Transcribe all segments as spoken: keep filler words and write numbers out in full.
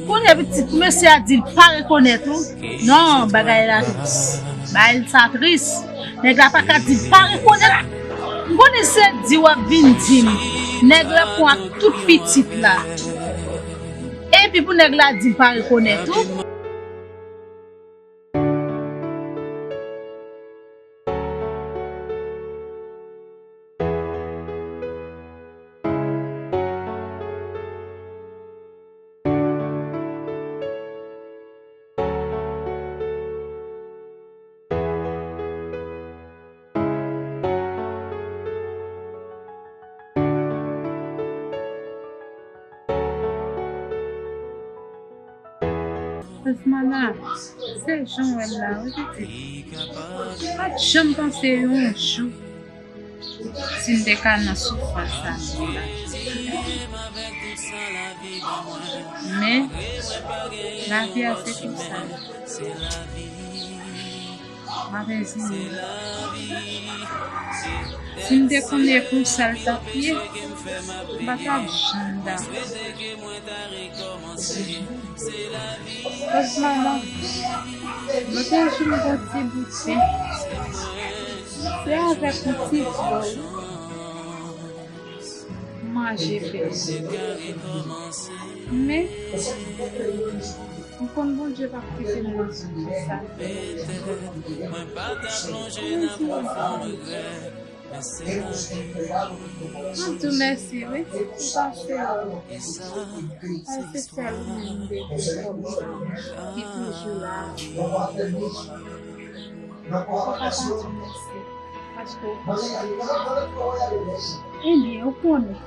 Kounye a pitit mesye a di l pa rekonèt ou. Non, bagay la tris. Bagay sa tris. Nèg la pa ka di l pa rekonèt. M konnen se di w ap vin di m. Nèg la pran ak tout pitit la. Epi pou nèg la di l pa rekonèt ou. Mana, se jan w wè m la, wi, pitit. M pa t janm panse yon jou si m te ka nan soufrans sa m ye la. Men, lavi a se konsa. M ap rezine m. Si m te konnen konsa l t ap ye, m pa t ap janm dakò. Kòz manman, mwen te jwenn yon ti bout pen. Se avèk yon ti dlo wi. Manje pen. Men, m konn Bondye p ap kite m nan soufrans sa. M ap di w mèsi, wi, pou pase w. Pase sèl ou menm de kòm ki toujou la. Ou pa ka di mèsi, paske ou konn. Ebyen, ou konnen,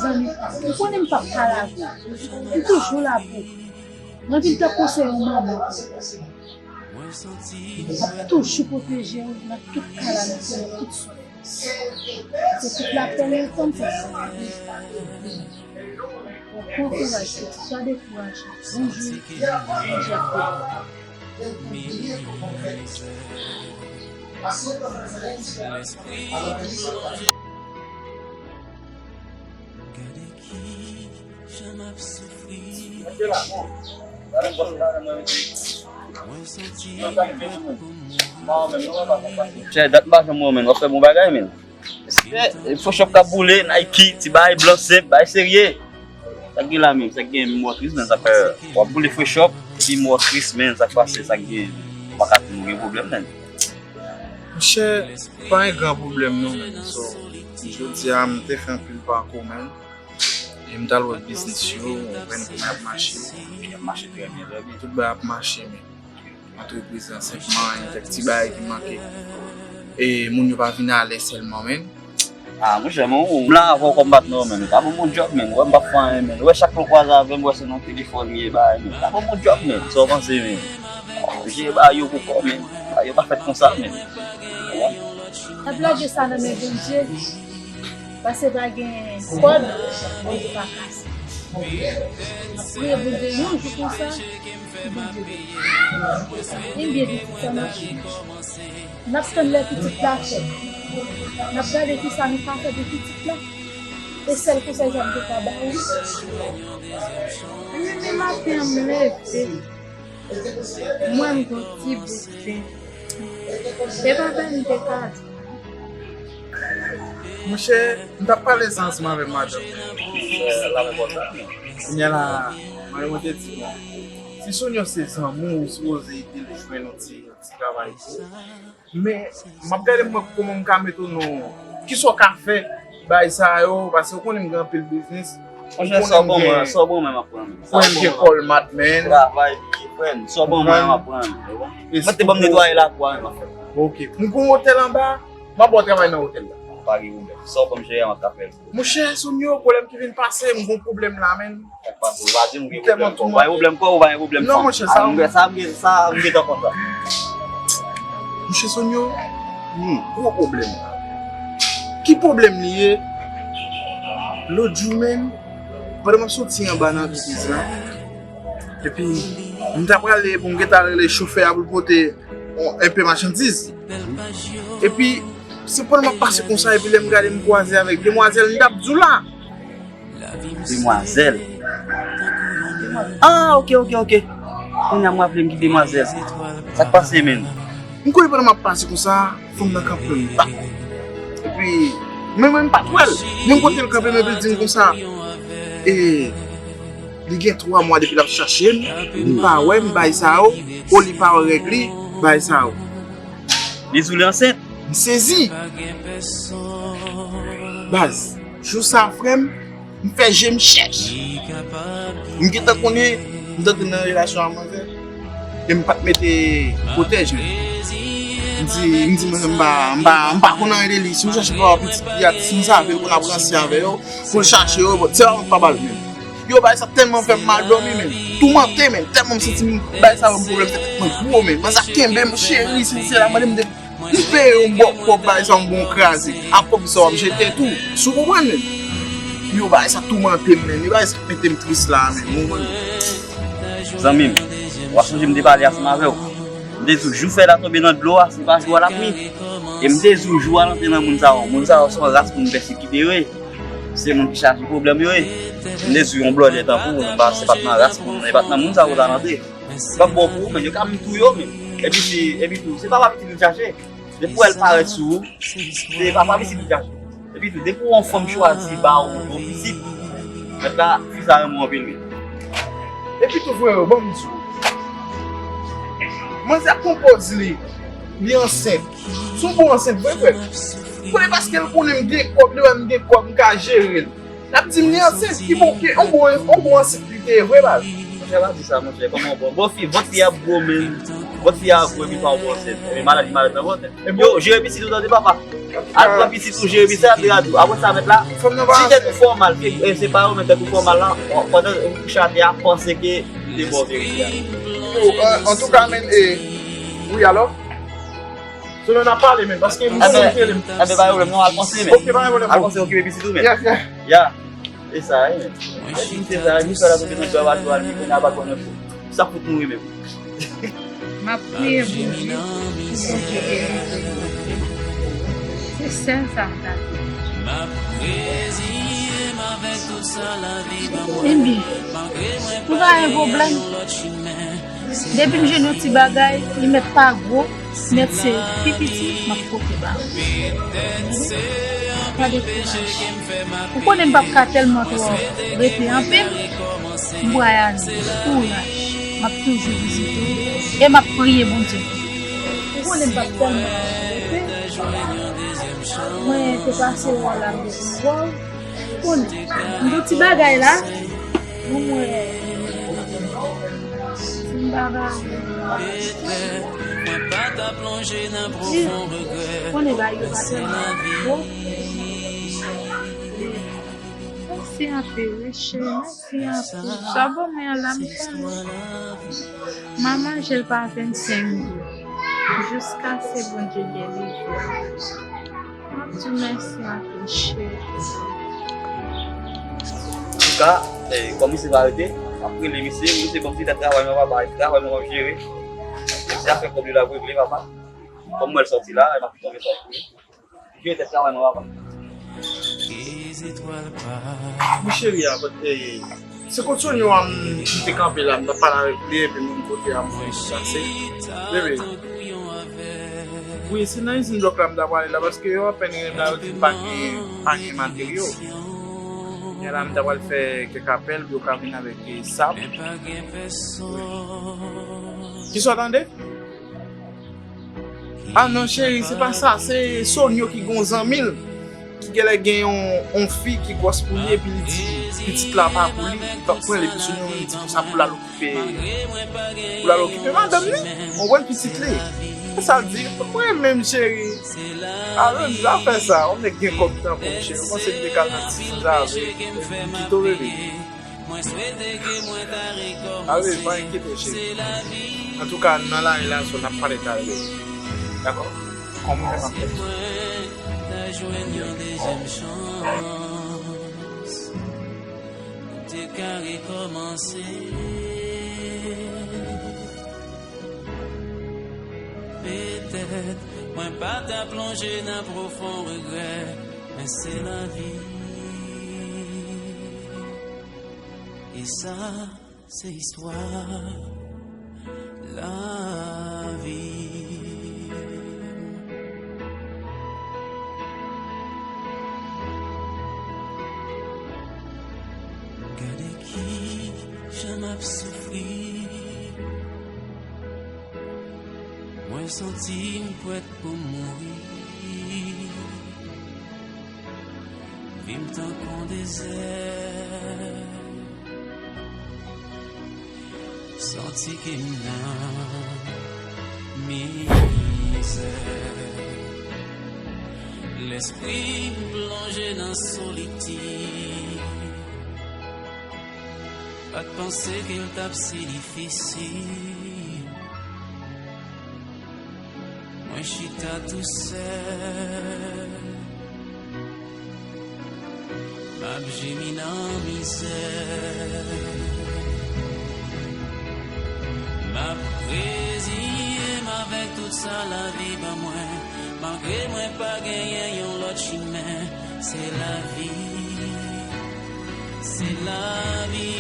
zanmi pa m, ou konnen m p ap pa la pou ou. M toujou la pou ou. Mwen vin tankou se yon manman pou ou. M ap toujou pwoteje w nan tout kalamite, nan tout soufrans. Se tout lapèn yo tann, se tout. Pran kouraj, pitit, pa dekouraje. Bonjou, Bondye ap beni w. Chè, dat m pa janm wè w, men w ap fè bon bagay, men. Respè, Fresh Up k ap boule, Nike, ti bagay blan senp, bagay serye. Sa k gen la menm, sa k gen menm, w tris, men sa k fè w ap boule Fresh Up, epi m wè w tris, men sa k pase, sa k gen, ou pa ka di nou gen pwoblèm, men. Monchè, pa gen gran pwoblèm non, men. So, jodi a, m te fè anpil pakou, men. E m t al wè biznis yo, ou konprann kòman y ap mache. Y ap mache trè byen, trè byen. Tout bagay ap mache, men. Antrepriz lan senpman, gen kèk ti bagay ki manke. E moun yo pa vin alè sèlman, men. Ah, monchè, men, ou, m la avè w kòm patnè w, men. Ou ka ban m yon djòb, men. Ou wè m p ap fè anyen, men. Ou wè chak lè w kwaze avè m, ou wè se nan telefòn m ye, bagay, men. Ou ka ban m yon djòb, men. Sa w panse, men? Jere bagay yo pou kò, men. Bagay yo pa fèt konsa, men. Ou wè? N ap lage sa nan men Bondye. Paske pa gen kòd Bondye pa kase. N ap priye Bondye yon jou konsa, pou Bondye beni. Ebyen, pitit sa mache. N ap tann lè pitit la fèt. N ap gade kisa nou ka fè pou pitit la. E sèl konsèy sa m te ka ba ou. Demen maten an m leve. Mwen m gon ti bout pen. E pa fè m te ka di. Monchè, m t ap pale sa ansanm avèk madanm mwen. Kounye a la, madanm mwen te di, bon, si Sonia se zanmi w, ou sipoze ede l jwenn yon ti, yon ti travay tou. Men, m ap gade m wè kòman m ka mete w nan, kisa w ka fè, bagay sa yo, paske ou konnen m gen anpil biznis. Monchè, sa w ban mwen, sa w ban mwen, m ap pran, men. Ou konnen m gen Colmart, men. Travay, frè m, sa w ban mwen, m ap pran, men. Mwen te ban m netwaye lakou a, men, m ap fè. Ok. M gon otèl anba, m ap ba w travay nan otèl la. Pa gen pwoblèm. Sa w ban m jere a, m ap ka fè l. Monchè, Sonia, pwoblèm ki vin pase, m gon pwoblèm la, men. Sa k pase? Ou pa di m gen pwoblèm kò. Ou pa gen pwoblèm kò, ou pa gen pwoblèm fanm. Non, monchè, sa. Ah, sa m gen, sa m gentan kontan. Monchè Sonyo, hmm, gwo pwoblèm. Ki pwoblèm li ye? Lòt jou menm, pandan m ap soti anba nan antrepriz la, epi m ta prale pou m gentan rele chofè a pou l pote yon, enpe machandiz. Epi, se pandan m ap pase konsa, epi lè m gade, m kwaze avèk demwazèl, m t ap di w la. Demwazèl. Ah, ok, ok, ok. Kounye a m raple m ki demwazèl. Sa k pase, menn? M konnen pandan m ap pase konsa, fanm nan kanpe m. Bak. Epi, mwen menm m pa t wè l. Menm kote l kanpe m, epi l di m konsa, e, li gen twa mwa depi l ap chache m, li pa wè m, bagay sa yo, o li pa wè règ li, bagay sa yo. Li di w li ansent? M sezi. Baz, jou sa, frè m, m fè je m chèch. M gentan konnen m t antre nan relasyon ak manzè. E m pa t mete pwotèj mwen. M di, m di manzè m pa, m pa, m pa konn anyen de li. Si w chache pa wè pitit li a, si m save l konn ap ranse avè yo, pou l chache yo, bon, se pa mwen k pa ba l menm. Yo, bagay sa tèlman fè m mal dòmi, menn. Toumante, menn. Tèlman m santi m, bagay sa ban m pwoblèm, fè tèt mwen gwo, menn. Manzè ap kenbe m, cheri, si se la, mande m de M peye yon bò kòb bagay sa, yon bon kraze. Ak kòb sa w ap jete tou. Si w konprann, menn. Yo, bagay sa toumante m, menn. Yo, bagay sa mete m tris la, menn. Ou konprann? Zanmi m, w ap sonje m te pale ansanm avè w. M te di w, jou fèy la tonbe nan dlo a, se pa jou a l ap mi. E m te di w, jou a l antre nan moun sa yo. Moun sa yo se yon ras moun pèsekite yo ye. Se moun ki chaje pwoblèm yo ye. M te di w, yon blòdè tankou w, se pa t nan ras moun, se pa t nan moun sa yo w ta antre. Yo ap bon pou ou, men yo ka menm touye w menm. Epi si, epi tou, se papa pitit li chache. Depi w wè l parèt sou ou, se papa pitit li chache. Epi tou, depi w wè yon fanm chwazi ba ou yon pitit, mèt la, fi sa renmen w anpil wi. Epi tou, frè, ban m di w. Manzè ap pran pòz li, li ansent. Se yon bon ansent vre, frè. Konnen paske l konnen m gen kòb, li wè m gen kòb, m ka jere l. L ap di m li ansent, ki bon, ki, on bon, on bon ansent li te ye vre, baz. Monchè, pa di sa, monchè. Kòman w bon? Bon, fi, vant fi a gwo, men. Vant fi a gwo, epi pa w bon ansent. Epi malad, li malad nan vant. Yo, jere pitit ou tande, papa. Al pran pitit ou, jere pitit, sa ap de a tou. Apre sa, mèt la, ti tèt ou fè w mal, fi, e, se pa yo, men tèt ou fè w mal la, pandan ou kouche atè a, panse ke li te ba w verite a. Yo, an, antouka, men, e, wi, alò? Selon n ap pale, men, paske m gen moun ki rele m. Enben, pa gen pwoblèm, non, al panse, men. Ok, pa gen pwoblèm. Al panse, okipe pitit ou, men. Yeah, yeah. Ya. E sa, wi, men. Mwen di misye sa, misye la tonbe nan djòb a dwal, li konnen a pa konnen pou. Sa fout mouri menm. M ap priye Bondye pou Bondye delibre m. Se sèl sa m ka di. Ebyen, m pa gen pwoblèm. Depi m jwenn yon ti bagay, li mèt pa gwo, mèt se pi piti, m ap pote ba ou. Pa dekouraje. Ou konnen m p ap ka tèlman twò rete anpil, m pral ale. Kouraj. M ap toujou vizite w e m ap priye Bondye pou ou. Ou konnen m p ap tèlman rete. Mwen te pase wè w la, m te vin wè w. Bon, m gen ti bagay la. Bon, mwen, ti bagay. Konnen bagay yo pa tèlman bon. Mèsi anpil, wi, cheri. Mèsi anpil. Sa bon, men an la, m pale. M a manje l pa vennsenk gou. Jiskaske Bondye delivre m. M ap di w mèsi anpil, cheri. Antouka, eh, kòm misye pa rete, m ap rele misye, misye ban m ti tèt travay mwen, papa, travay mwen, m ap jere. Misye afè kòb li l ap regle, papa. Kòm mwen l sòti la, m ap tonbe sòti. Jere tèt travay mwen, papa. Wi, cheri a, but, eh, se kot Sonyo a m te kanpe la, m t ap pale avèk li, epi menm kote a mwen pase. Bebe. Wi, se nan izin blòk la m ta prale la, paske yo apèn rive m la, yo di m pa gen, pa gen materyo. Gen la m ta pral fè kèk apèl pou yo ka vin avèk, eh, sab. Wi. Kisa w tande? Ah non, cheri, se pa sa. Se Sonyo ki gon zanmi l ki genlè gen yon, yon fi ki gwòs pou li, epi li di pitit la pa pou li, li p ap pran l, epi Sonyo menm di konsa pou l al okipe, pou l al okipe madanm li, ou konprann, pitit li. Se sa l di. Mwen menm, cheri, a menm zafè sa, yon nèg gen kòb tankou m, cheri, ou panse m te ka nan ti zafè, m kite w, bebe. Ale, pa enkyete w, cheri. Antouka, nan lari la, so n ap pale talè. Dakò? Kòm ou menm ap fè. Te ka rekòmanse. Petèt, mwen pa ta plonje nan pwofon regrè, men se lavi. E sa, Se istwa lavi m. Gade ki jan m ap soufri. Mwen santi m prèt pou m mouri. Vi m tankou dezè. Santi ke m nan mizè. Lespri m plonje nan solitid. Pa t panse ke l t ap si difisil. Mwen chita tousèl. M ap jemi nan mizè. M ap reziye m avèk tout sa lavi ban mwen. Malgre mwen pa genyen yon lòt chimen. Se lavi. Se lavi.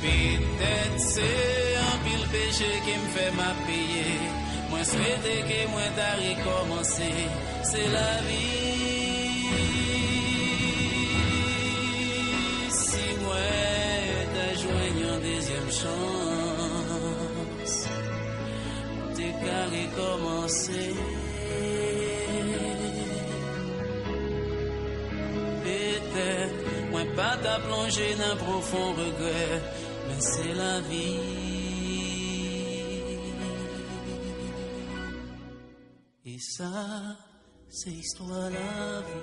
Petèt se anpil peche ke m fè m ap peye. Mwen swete ke mwen ta rekòmanse. Se lavi. Si mwen ta jwenn yon dezyèm chans, m te ka rekòmanse. Petèt mwen pa ta plonje nan pwofon regrè. Men se lavi. E sa, se istwa lavi.